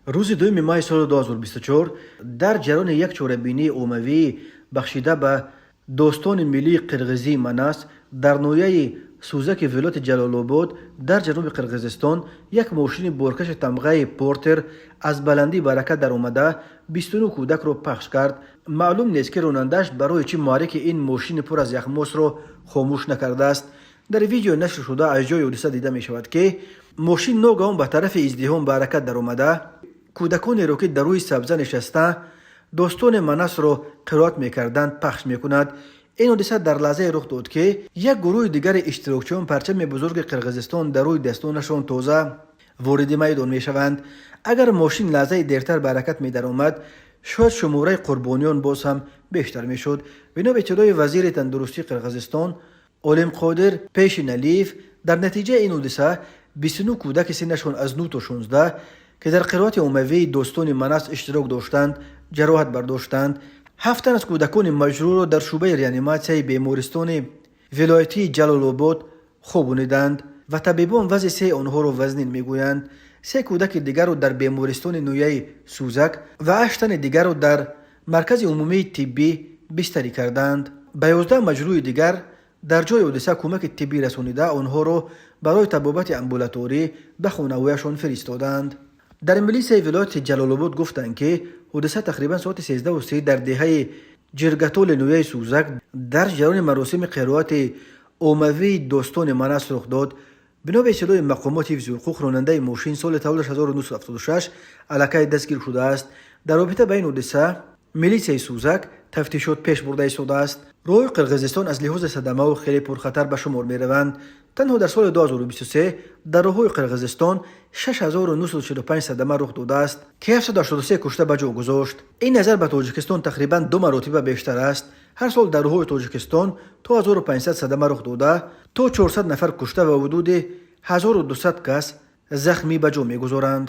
Рӯзи 2 май соли 2024 дар ҷараёни як чорабинии оммавӣ, бахшида ба достони миллии қирғизии Манас, дар ноҳияи Сузаки вилояти Ҷалолобод дар ҷануби Қирғизистон як мошини боркаши тамғаи Портер аз баландӣ ба ҳаракат даромада, 29 кӯдакро пахш кард. Маълум нест, ки ронандааш барои чӣ муҳаррики ин мошини пур аз яхмосро хомӯш накардааст. Дар видеои нашршуда аз ҷои ҳодиса дида мешавад, ки мошин ногаҳон ба тарафи издиҳом ба ҳаракат даромада, кӯдаконеро, ки дар рӯи сабза нишаста достони Манасро қироат мекарданд, пахш мекунад. Ин ҳодиса дар лаҳзае рух дод, ки як гурӯҳи дигари иштирокчиён парчами бузурги Қирғизистон дар рӯи дастонашон тоза вориди майдон мешаванд. Агар мошин лаҳзаи дертар ба ҳаракат медаромад, шояд шумораи қурбониён боз ҳам бештар мешуд. Бино ба иттилои вазири тандурустии Қирғизистон Олимқодир Пешиналиев, дар натиҷаи ин ҳодиса 29 кӯдаки синнашон аз 9 то 16, ки дар қироати оммавии достони Манас иштирок доштанд, ҷароҳат бардоштанд. Ҳафт тан аз кӯдакони маҷрӯҳро дар шӯъбаи реаниматсияи бемористони вилоятии Ҷалолобод хобониданд ва табибон вазъи сеи онҳоро вазнин мегӯянд. Се кӯдаки дигарро дар бемористони ноҳияи Сузак ва ҳашт тани дигарро дар маркази умумии тиббӣ бистарӣ карданд. Ба 11 маҷрӯҳи дигар дар ҷои ҳодиса кӯмаки тиббӣ расонида, онҳоро барои табобати амбулаторӣ ба хонаҳояшон фиристоданд. Дар милисияи вилояти Ҷалолобод гуфтанд, ки ҳодиса тақрибан соати 13:30 дар деҳаи Ҷиргатоли ноҳияи Сузак дар ҷараёни маросими қироати оммавии достони Манас рух дод. Бино ба иттилои мақомоти ҳифзи ҳуқуқ, ронандаи мошин соли таваллудаш 1976 аллакай дастгир шудааст. Дар робита ба ин ҳодиса милисияи Сузак тафтишот пеш бурда истодааст. Роҳҳои Қирғизистон аз лиҳози садамаҳо хеле пурхатар ба шумор мераванд. Танҳо дар соли 2023 дар роҳҳои Қирғизистон 6945 садама рух додааст, ки 783 кушта ба ҷо гузошт. Ин назар ба Тоҷикистон тақрибан ду маротиба бештар аст. Ҳар сол дар роҳҳои Тоҷикистон то 1500 садама рух дода, то 400 нафар кушта ва ҳудуди 1200 кас захмӣ ба ҷо мегузоранд.